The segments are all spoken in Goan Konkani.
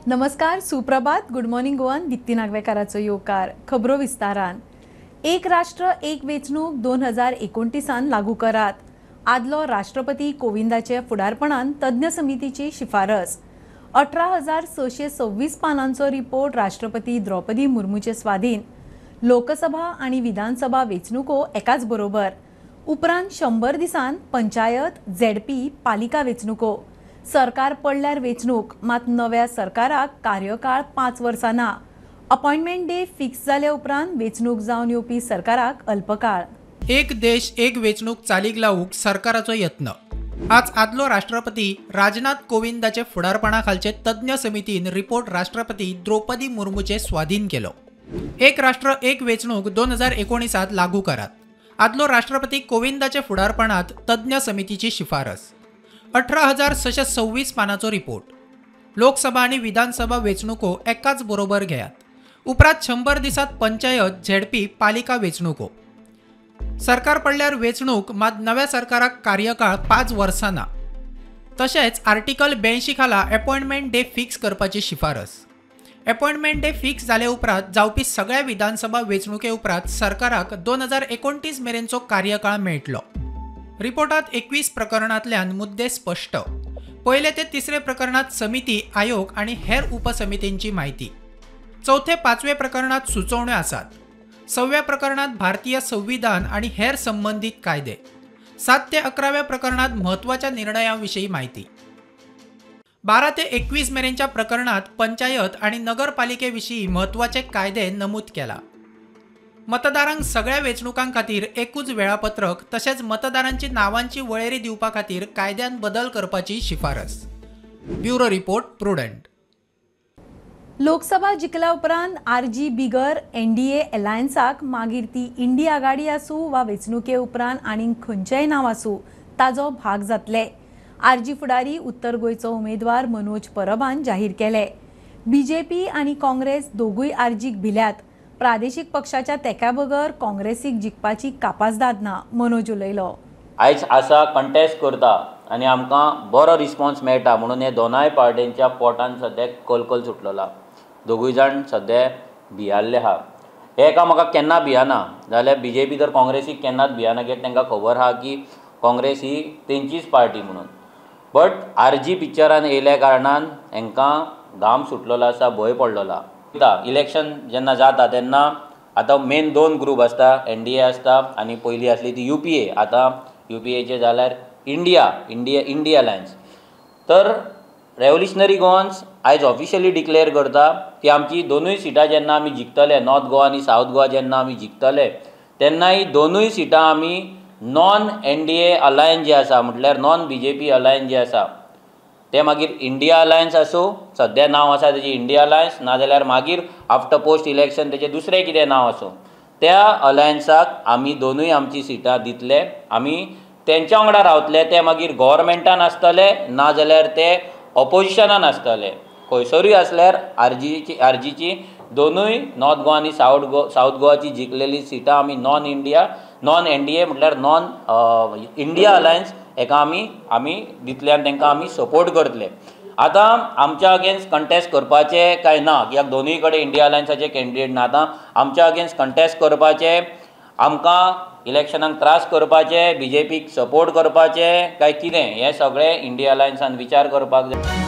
नमस्कार, सुप्रभात, गुड मॉर्निंग गोवान दीप्ती नागवेकाराचो येवकार. खबरो विस्तारान. एक राष्ट्र एक वेंचणूक 2029 लागू करात. आदलो राष्ट्रपती कोविंदाचे फुडारपणान तज्ञ समितीची शिफारस. 18,626 पानांचो रिपोर्ट राष्ट्रपती द्रौपदी मुर्मूचे स्वाधीन. लोकसभा आनी विधानसभा वेंचणुको एकाच बरोबर. उपरांत 100 दिसान पंचायत, झेडपी, पालिका वेंचणुको. सरकार पडल्यार वेंचणूक, मात नव्या सरकाराक कार्यकाळ 5 वर्सां ना. अपॉइंटमेंट डे फिक्स जाले उपरांत वेंचणूक जावन येवपी सरकाराक अल्पकाळ. एक देश एक वेंचणूक चालीक लावूंक सरकाराचो यत्न. आज आदलो राष्ट्रपती राजनाथ कोविंदाचे फुडारपणा खालचे तज्ञ समितीन रिपोर्ट राष्ट्रपती द्रौपदी मुर्मूचे स्वाधीन केलो. एक राष्ट्र एक वेंचणूक 2019 लागू करात. आदलो राष्ट्रपती कोविंदाचे फुडारपणात तज्ञ समितीची शिफारस. 18,626 पानाचो रिपोर्ट. लोकसभा आनी विधानसभा वेंचणुको एकाच बरोबर घेयात. उपरांत 100 दिसात पंचायत, झेडपी, पालिका वेंचणुको. सरकार पडल्यार वेंचणूक, मात नव्या सरकाराक कार्यकाळ 5 वर्सां ना. तशेंच आर्टिकल 82 खाला अपॉइंटमेंट डे फिक्स करपाची शिफारस. अपॉइंटमेंट डे फिक्स जाले उपरांत जावपी सगळ्या विधानसभा वेंचणुके उपरांत सरकाराक 2029 मेरेनचो कार्यकाळ मेळटलो. रिपोर्टात 21 प्रकरणांतल्यान मुद्दे स्पश्ट. पयले ते तिसरे प्रकरणात समिती, आयोग आनी हेर उपसमितींची म्हायती. चौथे पांचवे प्रकरणात सुचोवण्यो आसात. 6व्या प्रकरणात भारतीय संविधान आनी हेर संबंदीत कायदे. 7 ते 11व्या प्रकरणात म्हत्वाच्या निर्णया विशीं म्हायती. 12 ते 21 मेरेनच्या प्रकरणात पंचायत आनी नगरपालिके विशीं म्हत्वाचे कायदे नमूद केला. मतदारांक सगळ्या वेंचणुकां खातीर एकूच वेळापत्रक तशेंच मतदारांची नावांची वळेरी दिवपा खातीर कायद्यान बदल करपाची शिफारस. Bureau report, Prudent. Lok Sabha जिखल्या उपरांत आरजी बिगर एनडीए अलायन्साक, मागीर ती इंडी आघाडी आसूं वा वेंचणुके उपरांत आनीक खंयचेंय नांव आसूं, ताजो भाग जातले. आरजी फुडारी उत्तर गोंयचो उमेदवार मनोज परबान जाहीर केले. बीजेपी आनी काँग्रेस दोगूय आरजीक भिल्यात. प्रादेशीक पक्षाच्या तेंक्या बगर काँग्रेसीक जिखपाची कापासदाद ना, मनोज उलयलो. आयज आसा कंटेस्ट करता आनी आमकां बरो रिस्पॉन्स मेळटा म्हणून हे दोनाय पार्ट्यांच्या पोटान सद्याक कलकल सुटलेला. दोगूय जाण सद्या भियाल्ले आहा. हे एका म्हाका केन्ना भियाना जाल्यार बीजेपी तर काँग्रेसीक केन्नाच भियाना, कित्याक तांकां खबर आहा की काँग्रेस ही तेंचीच पार्टी म्हणून. बट आरजी पिक्चरान येयल्या कारणान हेंकां घाम सुटलेलो आसा, भंय पडलेलो आहा. इलेक्शन जेन्ना जाता तेन्ना आतां मेन 2 ग्रूप आसता, एनडीए आसता आनी पयलीं आसली ती युपीए. आतां युपीएचे जाल्यार इंडिया इंडिया इंडिया अलायन्स. तर रेवोल्युशनरी गोवन्स आयज ऑफिशियली डिक्लेअर करता की आमची दोनूय सिटां जेन्ना आमी जिखतले, नॉर्थ गोवा आनी सावथ गोवा जेन्ना आमी जिखतले, तेन्ना ही दोनूय सिटां आमी नॉन एनडीए अलायन्स जे आसा, म्हटल्यार नॉन बीजेपी अलायन्स जे आसा, ते मागीर इंडिया अलायन्स आसूं, सद्या नांव आसा तेजें इंडिया अलायन्स, नाजाल्यार मागीर आफ्टर पोस्ट इलेक्शन तेजें दुसरें कितें नांव आसूं, त्या अलायन्साक आमी दोनूय आमची सिटां दितले. आमी तेंच्या वांगडा रावतले, ते मागीर गव्हर्मेंटान आसतले नाजाल्यार ते ऑपोजिशनान आसतले, खंयसरूय आसल्यार आरजीची दोनूय नॉर्थ गोवा आनी सावथ गोवाची जिखलेली सिटां आमी नॉन इंडिया नॉन एनडीए म्हटल्यार नॉन इंडिया अलायन्स हेका आमी दितले आनी तांकां आमी सपोर्ट करतले. आतां आमच्या अगेन्स्ट कंटेस्ट करपाचें काय ना, कित्याक दोनूय कडेन इंडिया अलायन्साचे कॅन्डिडेट ना. आतां आमच्या अगेन्स्ट कंटेस्ट करपाचें, आमकां इलेक्शनाक त्रास करपाचे, बीजेपीक सपोर्ट करपाचे काय कितें, हें सगळें इंडिया अलायन्सान विचार करपाक जाय.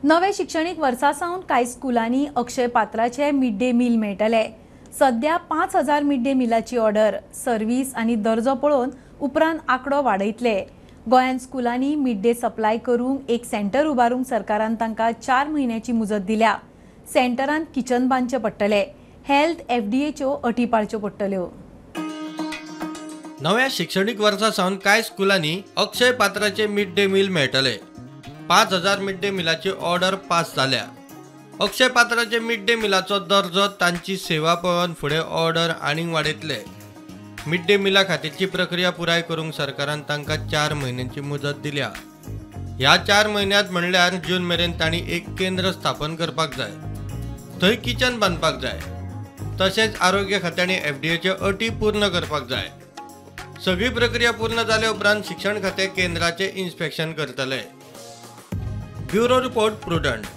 नव्या शिक्षणीक वर्सा सावन कांय स्कुलांनी अक्षय पात्राचे मिड डे मील मेळटले. सद्या 5,000 मिड डे मिलाची ऑर्डर. सर्वीस आनी दर्जो पळोवन उपरांत आंकडो वाडयतले. गोंयांत स्कुलांनी मिड डे सप्लाय करूंक एक सेंटर उबारूंक सरकारान तांकां 4 म्हयन्याची मुजत दिल्या. सेंटरांत किचन बांदचें पडटलें. हेल्थ एफडीएच्यो अटी पाळच्यो पडटल्यो. नव्या शिक्षणीक वर्सा सावन कांय स्कुलांनी अक्षय पात्राचे मिड डे मील मेळटले. 5,000 मिड डे मिलाची ऑर्डर पास जाल्या. अक्षय पात्राचे मिड डे मिलाचो दर्जो, तांची सेवा पळोवन फुडें ऑर्डर आनीक वाडयतले. मिड डे मिला खातीरची प्रक्रिया पुराय करूंक सरकारान तांकां 4 म्हयन्यांची मुजत दिल्या. ह्या 4 म्हयन्यांत म्हणल्यार जून मेरेन तांणी एक केंद्र स्थापन करपाक जाय, थंय किचन बांदपाक जाय, तशेंच आरोग्य खात्यांनी एफडीएच्यो अटी पूर्ण करपाक जाय. सगळी प्रक्रिया पूर्ण जाले उपरांत शिक्षण खातें केंद्राचें इन्स्पेक्शन करतले. Bureau report, Prudent.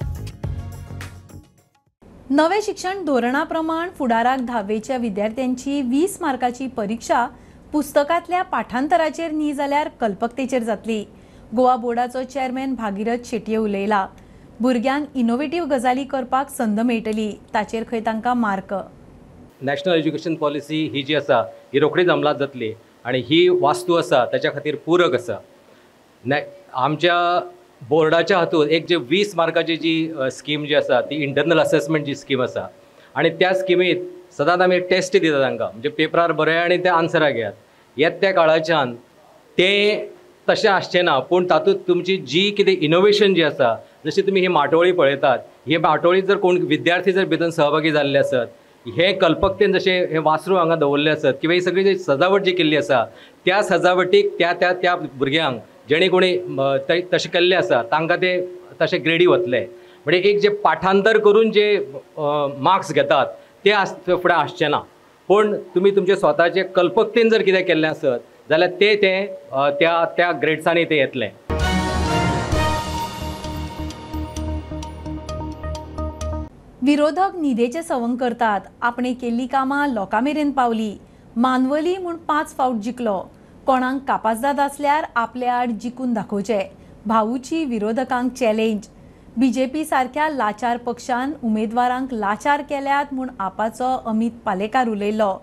नवे शिक्षण धोरणा प्रमाण फुडाराक धावेच्या विद्यार्थ्यांची 20 मार्काची परीक्षा पुस्तकांतल्या पाठांतराचेर न्ही जाल्यार कल्पकतेचेर जातली. गोवा बोर्डाचो चेअरमॅन भागीरथ शेटये उलयला. भुरग्यांक इनोवेटीव गजाली करपाक संद मेळटली, ताचेर खंय तांकां मार्क. नॅशनल एज्युकेशन पॉलिसी ही जी आसा ही रोखडीच अंमलात जातली आनी ही वास्तू आसा ताच्या खातीर पूरक आसा. आमच्या बोर्डाच्या हातूंत एक जे 20 मार्काची जी स्कीम जी आसा ती इंटरनल असेसमेंट जी स्कीम आसा आनी त्या स्किमीत सदांच आमी टेस्ट दिता तांकां, म्हणजे पेपरार बरया आनी ते आन्सरां घेयात. येत त्या काळाच्यान तें तशें आसचें ना, पूण तातूंत तुमची जी कितें इनोवेशन जी आसा, जशी तुमी ही माटोळी पळयतात, ही माटोळी जर कोण विद्यार्थी जर भितर सहभागी जाल्ले आसत, हे कल्पकतेन जशें हे वासरू हांगा दवरले आसत किंवा ही सगळी जी सजावट जी केल्ली आसा त्या सजावटीक त्या त्या त्या भुरग्यांक जेणे कोणी तशें केल्लें आसा तांकां ते तशें ग्रेडी वतले. म्हणजे एक जे पाठांतर करून जे मार्क्स घेतात ते फुडें आसचें ना, पूण तुमी तुमचे स्वताचे कल्पकतेन जर कितें केल्लें आसत जाल्यार ते ते त्या त्या ग्रेड्सांनी ते येतले. विरोधक न्हिदेचें सवंग करतात. आपणे केल्ली कामां लोकां मेरेन पावली. मानवली म्हूण 5 फावट जिखलो. कोणाक कापाजदाद आसल्यार आपले आड जिखून दाखोवचे. भाऊची विरोधकांक चॅलेंज. बीजेपी सारक्या लाचार पक्षान उमेदवारांक लाचार केल्यात म्हूण आपाचो अमित पालेकार उलयलो.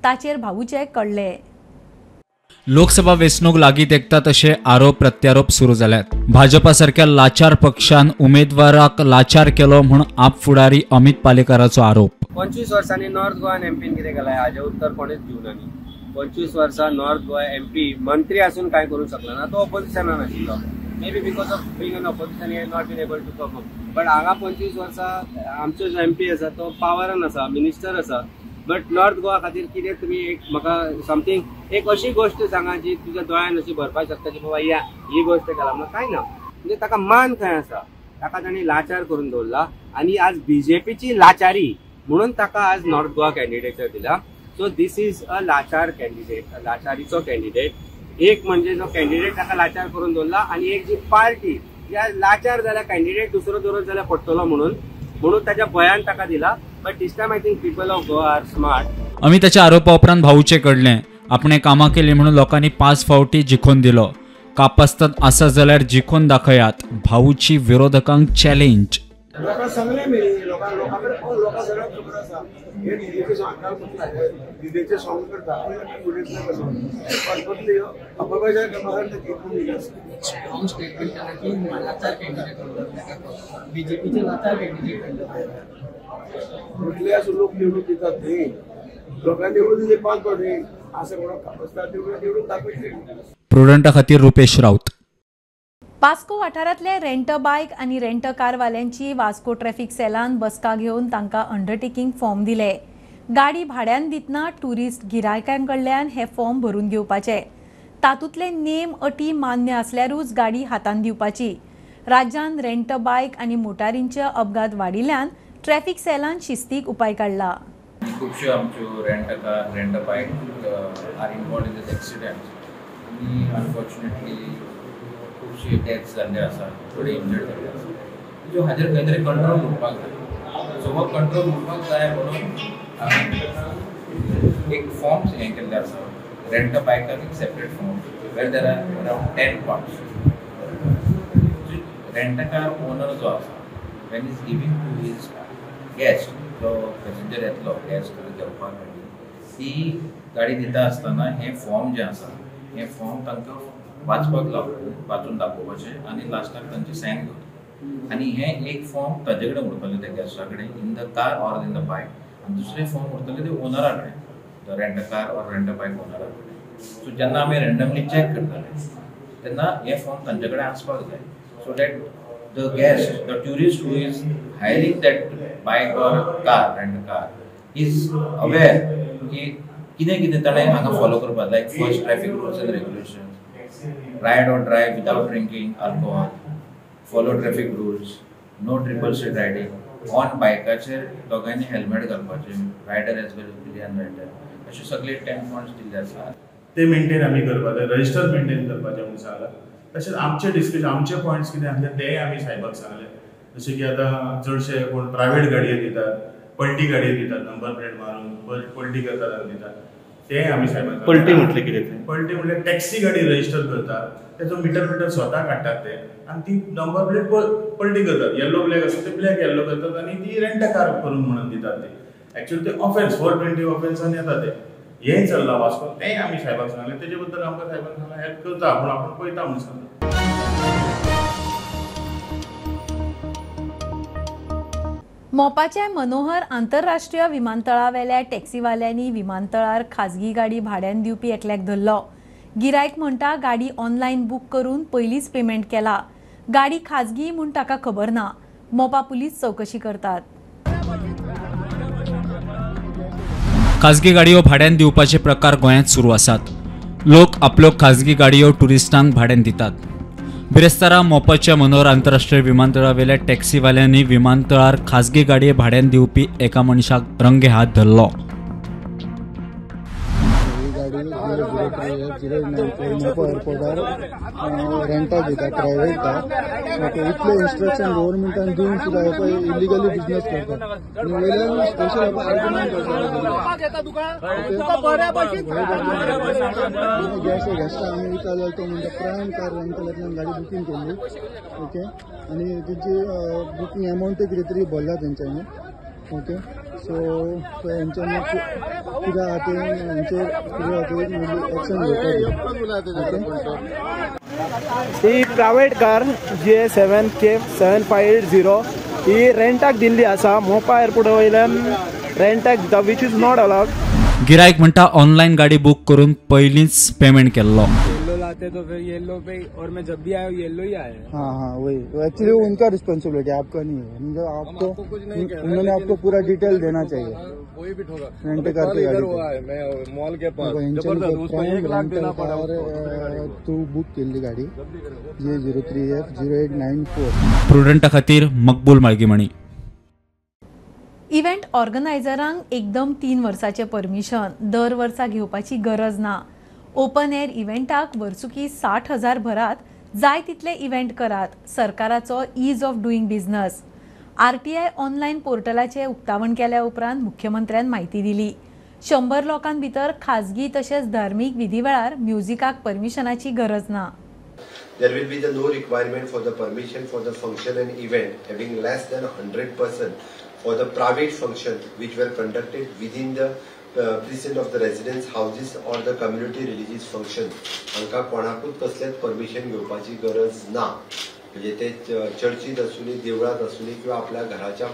ताचेर भाऊचे कळ्ळे. लोकसभा वेंचणूक लागीं तेंकता तशे आरोप प्रत्यारोप सुरू जाल्यात. भाजपा सारक्या लाचार पक्षान उमेदवाराक लाचार केलो म्हूण आप फुडारी अमित पालेकाराचो आरोप. 25 वर्सांनी नॉर्थ गोवान एमपीन कितें केलां हाजें उत्तर कोणेच दिवना न्ही. 25 वर्सां नॉर्थ गोवा एमपी मंत्री आसून कांय करूंक शकलो ना, तो ऑपोजिशनान आशिल्लो. Maybe because of being an opposition he not been able to perform. But हांगा 25 वर्सां आमचो जो एमपी आसा तो पावरान आसा, मिनिस्टर आसा. बट नॉर्थ गोवा खातीर कितें तुमी एक म्हाका समथींग एक अशी गोश्ट सांगा जी तुज्या दोळ्यान अशी भरपाक शकता की बाबा या ही गोश्ट केला म्हणून. कांय ना, म्हणजे ताका मान खंय आसा, ताका तांणी लाचार करून दवरला आनी आज बीजेपीची लाचारी म्हणून ताका आज नॉर्थ गोवा कॅन्डिडेचर दिला. सो this is a लाचार कॅन्डिडेट, लाचारीचो कॅन्डिडेट. एक म्हणजे जो कॅन्डिडेट ताका लाचार करून दवरला आनी एक जी पार्टी जी आज लाचार जाल्यार कॅन्डिडेट दुसरो दवरत जाल्यार पडटलो म्हणून म्हणून ताच्या भंयान ताका दिला. But this time I think people of Goa are smart. अमिताच्या आरोपा उपरांत भाऊचे कडले आपणे कामां केली म्हणून लोकांनी 5 फावटी जिखून दिलो. कापस्ताद आसा जाल्यार जिखून दाखयात. भाऊची विरोधकांक चॅलेंज. लोकांक सांगलें मी, लोकांक लोकांक सगळ्यांक खबर आसा हे निधीचें निधीचें सॉंग करता. स्ट्रॉंग स्टेटमेंट केला की लाचार कॅन्डिडेट, बीजेपीचे लाचार कॅन्डिडेट. कुठले असं लोक निवडून दितात न्ही, लोकांनी निवडून दिले 5 फावटी असं कोणाक कापस्ताद निवडून दाखयतले. प्रुडंटा खातीर रुपेश राऊत. वास्को वाठारांतले रेंट बायक आनी रेंट कारवाल्यांची वास्को ट्रॅफिक सेलान बसका घेवन तांकां अंडरटेकिंग फॉर्म दिले. गाडी भाड्यान दितना ट्युरिस्ट गिरायकां कडल्यान हे फॉर्म भरून घेवपाचे. तातूंतले नेम अटी मान्य आसल्यारूच गाडी हातांत दिवपाची. राज्यान रेंट बायक आनी मोटारींचे अपघात वाडिल्ल्यान ट्रॅफिक सेलान शिस्तीक उपाय काडला. खुबश्यो आमच्यो rent car, rent bike are involved in this accident आनी अनफॉर्च्युनेटली खुबशे डेथ्स जाल्ले आसा, थोडे इंजर्ड जाल्ले आसा. ज्यो हाजेर खंय तरी कंट्रोल उरपाक जाय. सो हो कंट्रोल उरपाक जाय म्हणून हांवें एक फॉर्म्स हें केल्लें आसा. रेंट बायकाक एक separate form where there are around 10 parts. Rent car owner जो आसा when is giving to his guest, जो पॅसेंजर येतलो गेस्ट घेवपाक गाडी, ती गाडी दिता आसतना हें फॉर्म जें आसा हें फॉर्म तांकां वाचपाक लावपाचें, वाचून दाखोवपाचें आनी लास्टाक तांचे सायन घेवपाचें. आनी हें एक फॉर्म ताजे कडेन उरतलें त्या गेस्टा कडेन in the car or in the bike, आनी दुसरें फॉर्म उरतलें तें ओनरा कडेन, the rent car or rent bike ओनरा कडेन. सो जेन्ना आमी रँडमली चॅक करताले तेन्ना हें फॉर्म तांचे कडेन आसपाक जाय, so that the guest, the tourist who is hiring that bike or car, rent car, is aware की कितें कितें ताणें हांगा फॉलो करपाक, like first traffic rules and regulations, ride or drive without drinking alcohol, follow traffic rules, no triple seat riding, on बायकाचेर दोगांयनी हेल्मेट घालपाचें, rider as well as pillion rider, अशे सगळे 10 पॉयंट्स दिल्ले आसात. ते मेंटेन आमी करपाक जाय, रजिस्टर मेंटेन करपाचें म्हणून सांगलां. तशेंच आमचे डिस्कशन, आमचे पॉयंट्स कितें आसले तेय आमी साहेबाक सांगले. जशें की आतां चडशे कोण प्रायवेट गाडये दितात, पलटी गाडये दितात, नंबर प्लेट मारून पलटी करतात आनी दितात, तेय आमी साहेबाक. पलटी म्हटलें कितें? पलटी म्हटल्यार टॅक्सी गाडी रजिस्टर करतात, तेजो मिटर बिटर स्वता काडटात ते आनी ती नंबर प्लेट पलटी करतात. येल्लो ब्लॅक आसा ते ब्लॅक येल्लो करतात आनी ती रेंट कार करून म्हणून दितात ते. एक्चुअली ते ऑफेन्स 420 ऑफेन्सान येता ते. हें चल्लां वास्को, तेंय आमी साहेबाक सांगलें. तेजे बद्दल आमकां साहेबान सांगलें हेल्प करता पूण आपूण पळयता म्हणून सांगलें. मोपाच्या मनोहर आंतरराष्ट्रीय विमानतळावेल्या टॅक्सीवाल्यांनी विमानतळार खाजगी गाडी भाड्यान दिवपी एकल्याक धरलो. गिरायक म्हणटा गाडी ऑनलायन बूक करून पयलींच पेमेंट केला, गाडी खाजगी म्हूण ताका खबर ना. मोपा पुलीस चवकशी करतात. खाजगी गाडयो भाड्यान दिवपाचे प्रकार गोंयांत सुरू आसात. लोक आपल्यो खाजगी गाडयो ट्युरिस्टांक भाड्यान दितात. बिरेस्तारा मोपाच्या मनोहर आंतरराष्ट्रीय विमानतळावेल्या टॅक्सीवाल्यांनी विमानतळार खाजगी गाडये भाड्यान दिवपी एका मनशाक रंगे हात धरलो. मोपा एअरपोर्टार रेंटाक दिता प्रायवेट कार. ओके, इतले इन्स्ट्रक्शन गव्हर्मेंटान दिवन सुद्दां हे पळय इलिगली बिजनेस करतात आनी वयल्यान स्पेशल आर्ग्युमेंट करतात. गेस्टाक आमी विचारलें तो म्हणटा प्रायम कार रेंटलांतल्यान गाडी बुकींग केल्ली. ओके, आनी तेंची बुकींग एमावंटूय कितें तरी भरला तेंच्यांनी. ओके, सो हेंच्यांनी कितें आहा तें हेंचेर कितें आहा तें एक्शन घेवपाक. ही private car GA 7K 7580 ही रेंटाक दिल्ली आसा. मोपा एअरपोर्टा वयल्यान रेंटाक दिता, which is not allowed. गिरायक म्हणटा ऑनलायन गाडी बूक करून पयलींच पेमेंट केल्लो. येल्लो लाते तो फिर येल्लो पे, और मैं जब भी आया येल्लो ही आया. हाँ हाँ, वही एक्चुअली उनका रिस्पॉन्सिबिलिटी, आपका नहीं है. आपको कुछ नहीं, उन्होंने आपको पूरा डिटेल देना चाहिए. कोई भी ठोका रेंट कार की गाड़ी हुआ है, मैं मॉल के पास जबरदस्त उसको 1 लाख देना पड़ा. तू बुक केल्ली गाडी J03F 0894. प्रुडंटा खातीर मकबूल माळगीमणी. इव्हेंट ऑर्गनायझरांक एकदम 3 वर्साचें परमिशन दर वर्सा घेवपाची गरज ना. ओपन एअर इव्हेंटाक वर्सुकी 60,000 भरात, जाय तितले इव्हेंट करात. सरकाराचो ease of doing business. RTI online पोर्टलाचें उक्तावण केल्या उपरांत मुख्यमंत्र्यान म्हायती दिली. 100 लोकां भितर खाजगी तशेंच धार्मीक विधी वेळार म्युझिकाक परमिशनाची गरज ना. There will be the no requirement for the permission for the function and event having less than 100 person for the private function which were conducted within the precinct of the residence houses or the community religious function. हांकां कोणाकूच कसलेंच परमिशन घेवपाची गरज ना. म्हणजे ते चर्चीत आसूनी, देवळांत आसूनी किंवा आपल्या घराच्या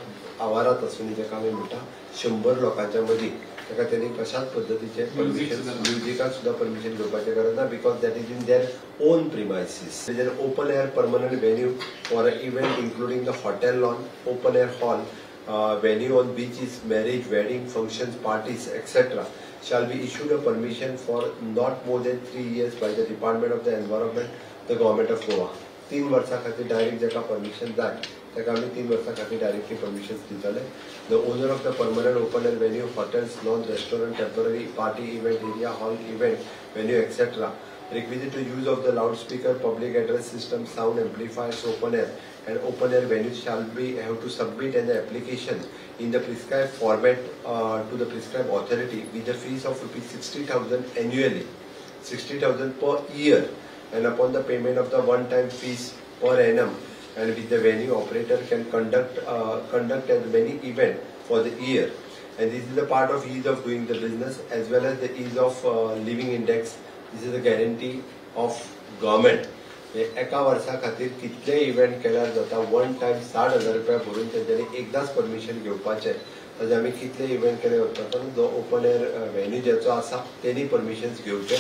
आवारात आसूनी, जाका आमी म्हणटा 100 लोकांच्या मदीं, ताका तेणी कशाच पद्दतीचें परमिशन, म्युजिकाक सुद्दां परमिशन घेवपाचें गरज ना, because that is in their own premises. Is an open air permanent venue for a event including the hotel lawn, open air hall, venue on beaches, marriage, wedding, functions, parties, etc. shall be issued a permission for not more than 3 years by the Department of the Environment, the Government of Goa. 3 वर्सां खातीर डायरेक्ट जाका परमिशन जाय ताका आमी 3 वर्सां खातीर डायरेक्टली परमिशन दितले. The owner of the permanent open air venue, hotels, lawn, restaurant, temporary party event area, hall, event venue, etcetera requisite to use of the loudspeaker, public address system, sound amplifiers, open air and open air venues shall be have to submit an application in the prescribed format to the prescribed authority with the fees of rupees 60,000 annually, 60,000 per year, and upon the payment of the one-time fees per annum, and with the venue operator can conduct as many events for the year. And this is the part of ease of doing the business as well as the ease of living index. This is the guarantee of government. एका वर्सा खातीर कितले इव्हेंट केल्यार जाता, वन टायम 60,000 रुपया भरून तेंच्यांनी एकदांच परमिशन घेवपाचें. ताजे आमी कितले इव्हेंट केले वता, जो ओपन एअर व्हेन्यू ज्याचो आसा तेणी परमिशन्स घेवचें.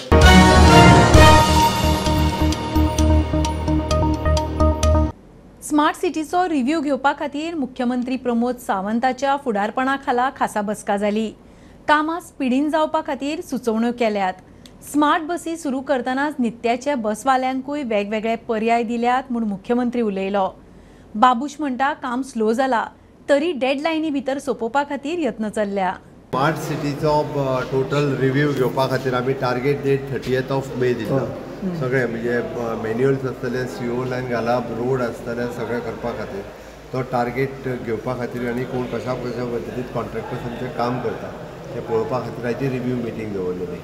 स्मार्ट सिटीचो रिव्ह्यू घेवपा खातीर मुख्यमंत्री प्रमोद सावंताच्या फुडारपणा खाला खासा बसका जाली. कामां स्पिडीन जावपा खातीर सुचोवण्यो केल्यात. स्मार्ट बसी सुरू करतनाच नित्याच्या बसवाल्यांकूय वेगवेगळे पर्याय दिल्यात म्हूण मुख्यमंत्री उलयलो. बाबूश म्हणटा काम स्लो जाला तरी डेडलायनी भितर सोंपोवपा खातीर यत्न चल्ल्या. स्मार्ट सिटीचो टोटल रिव्यू घेवपा खातीर आमी target date 30th of May दिला. सगळे म्हणजे मॅन्युअल्स आसतले, सीओ लायन घालप, रोड आसतले, सगळें करपा खातीर तो टार्गेट घेवपा खातीर आनी कोण कशा कशा पद्दतीन कॉन्ट्रॅक्टर्स आमचें काम करता तें पळोवपा खातीर आयची रिव्यू मिटींग दवरलेली.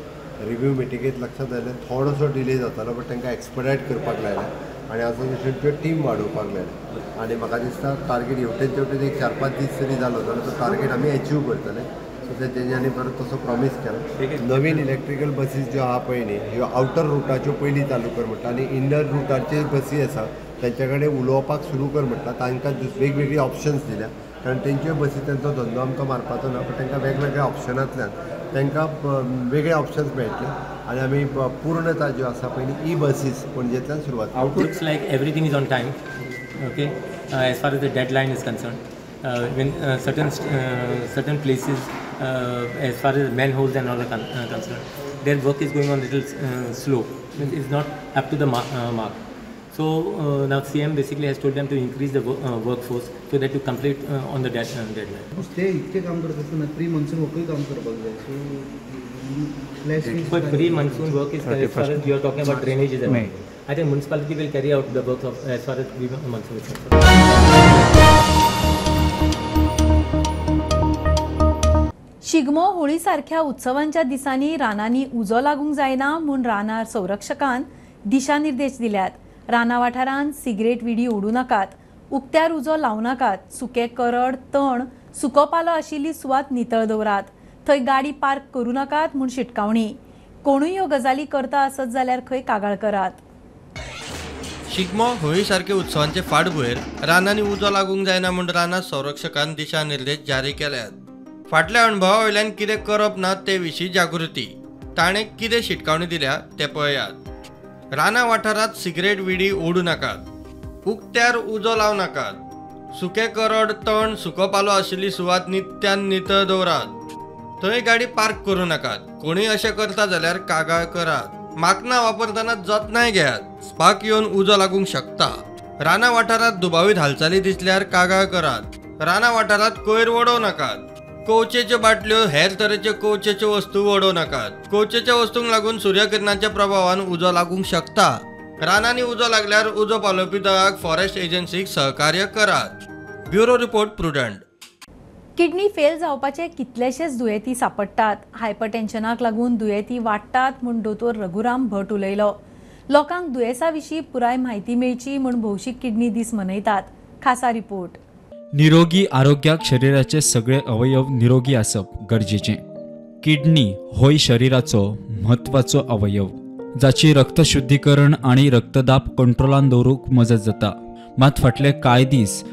रिव्यू मिटिंगेंत लक्षांत आयलें थोडोसो डिले जातालो, बट तांकां एक्सपडायट करपाक लायलें आनी असोसिएशनच्यो टीम वाडोवपाक लायलें. आनी म्हाका दिसता टार्गेट हेवटेन तेवटेन एक 4-5 दीस तरी जालो जाल्यार तो टार्गेट आमी एचीव करतले. सो ते तेंच्यांनी परत तसो प्रॉमीस केला. नवीन इलेक्ट्रिकल बसीस ज्यो आहा पळय न्ही, ह्यो आवटर रुटाच्यो पयलीं चालू कर म्हणटा आनी इनर रुटाचे बसी आसा तेंच्या कडेन उलोवपाक सुरू कर म्हणटा. तांकां वेगवेगळी ऑप्शन्स दिल्या, कारण तेंच्यो बसी तेंचो धंदो आमकां मारपाचो ना, पण तांकां वेगवेगळ्या ऑप्शनांतल्यान तांकां वेगळे ऑप्शन्स मेळटले आनी आमी पूर्णता ज्यो आसा पयलीं ई बसीस पणजेंतल्यान सुरवात. Looks like everything is on time, okay, as far as the deadline is concerned. When certain places, as far as manholes and all are concerned, their work is going on little slow. It's not up to the mark. So now CM basically has told them to increase the workforce so that to complete on the deadline. ते इतके काम करत असताना प्री मान्सून वर्कूय काम करपाक जाय. So but pre-monsoon work is as far as you are talking about drainage is everything. I think municipality will carry out the work of as far as pre-monsoon is concerned. Shigmo Holi सारख्या उत्सवांच्या दिसांनी रानांनी उजो लागूंक जायना म्हूण रानार संरक्षकान दिशानिर्देश दिल्यात. राना वाठारांत सिगरेट विडी ओडूं नाकात, उक्त्यार उजो लावं नाकात, सुके करड, तण, सुको पालो आशिल्ली सुवात नितळ दवरात, थंय गाडी पार्क करूं नाकात म्हूण शिटकावणी. कोणूय ह्यो गजाली करता आसत जाल्यार खंय कागाळ करात. शिगमो होळी सारखे उत्सवांचे फाटभुंयेर रानांनी उजो लागूंक जायना म्हूण रानां संरक्षकान दिशानिर्देश जारी केल्यात. फाटल्या अणभवा वयल्यान कितें करप ना ते विशीं जागृती, ताणें कितें शिटकावणी दिल्या तें पळयात. रानां वाठारांत सिगरेट विडी ओडूं नाकात, उक्त्यार उजो लावं नाकात, सुके करड, तण, सुको पालो आशिल्ली सुवात नित्यान नितळ दवरात, थंय गाडी पार्क करूं नाकात. कोणूय अशें करता जाल्यार कागाळ करात. माकनां वापरतना जतनाय घेयात, स्पार्क येवन उजो लागूंक शकता. रानां वाठारांत दुबावीत हालचाली दिसल्यार कागाळ करात. रानां वाठारांत कोयर वडोवं नाकात. कोवचेच्यो बाटल्यो, हेर तरेच्यो कोवचेच्यो वस्तू वडोवं नाकात. कोवचेच्या वस्तूंक लागून सूर्यकिरणांच्या प्रभावान उजो लागूंक शकता. रानांनी उजो लागल्यार उजो पालोवपी दळाक, फॉरेस्ट एजन्सीक सहकार्य करात. Bureau report, Prudent. Kidney fail जावपाचे कितलेशेच दुयेंती सापडटात. हायपरटेन्शनाक लागून दुयेंती वाडटात म्हूण दोतोर रघुराम भट उलयलो. लोकांक दुयेंसा विशीं पुराय म्हायती मेळची म्हूण भौशीक किडनी दीस मनयतात. खासा रिपोर्ट. निरोगी आरोग्याक शरीराचे सगळे अवयव निरोगी आसप गरजेचें. किडनी होय शरीराचो म्हत्वाचो अवयव, जाची रक्तशुद्धीकरण आनी रक्तदाब कंट्रोलान दवरूंक मजत जाता. मात फाटले कांय दीस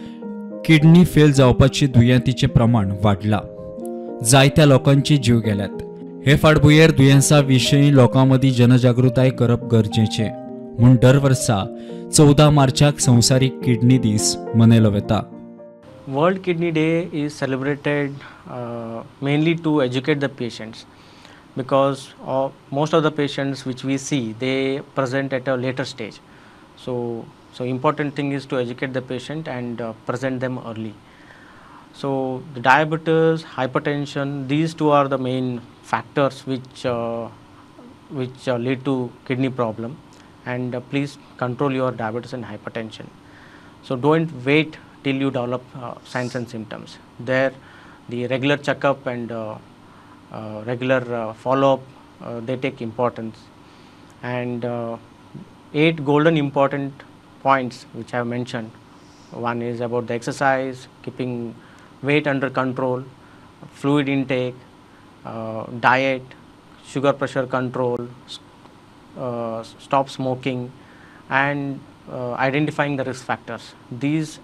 किडनी फेल जावपाची दुयेंतीचें प्रमाण वाडलां. जायत्या लोकांचे जीव गेल्यात. हे फाटभुंयेर दुयेंसा विशीं लोकां मदीं जनजागृताय करप गरजेचें म्हूण दर वर्सा 14 मार्चाक संवसारीक किडनी दीस मनयलो वता. World Kidney Day is celebrated mainly to educate the patients, because most of the patients which we see, they present at a later stage. So important thing is to educate the patient and present them early. So the diabetes, hypertension, these two are the main factors which lead to kidney problem, and please control your diabetes and hypertension. So don't wait till you develop signs and symptoms. There the regular checkup and regular follow-up, they take importance. And 8 golden important points which I have mentioned. One is about the exercise, keeping weight under control, fluid intake, diet, sugar pressure control, stop smoking, and identifying the risk factors. These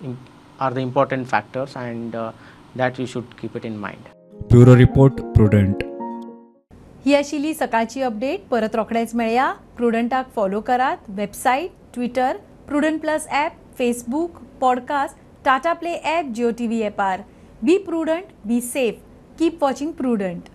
are the important factors, and that you should keep it in mind. Bureau report, Prudent. ही आशिल्ली सकाळची अपडेट. परत रोखडेच मेळया. प्रुडंटाक फॉलो करात. Website, Twitter, Prudent plus app, Facebook, podcast, Tata Play app, Jio TV ॲपार. Be prudent, be safe, keep watching Prudent.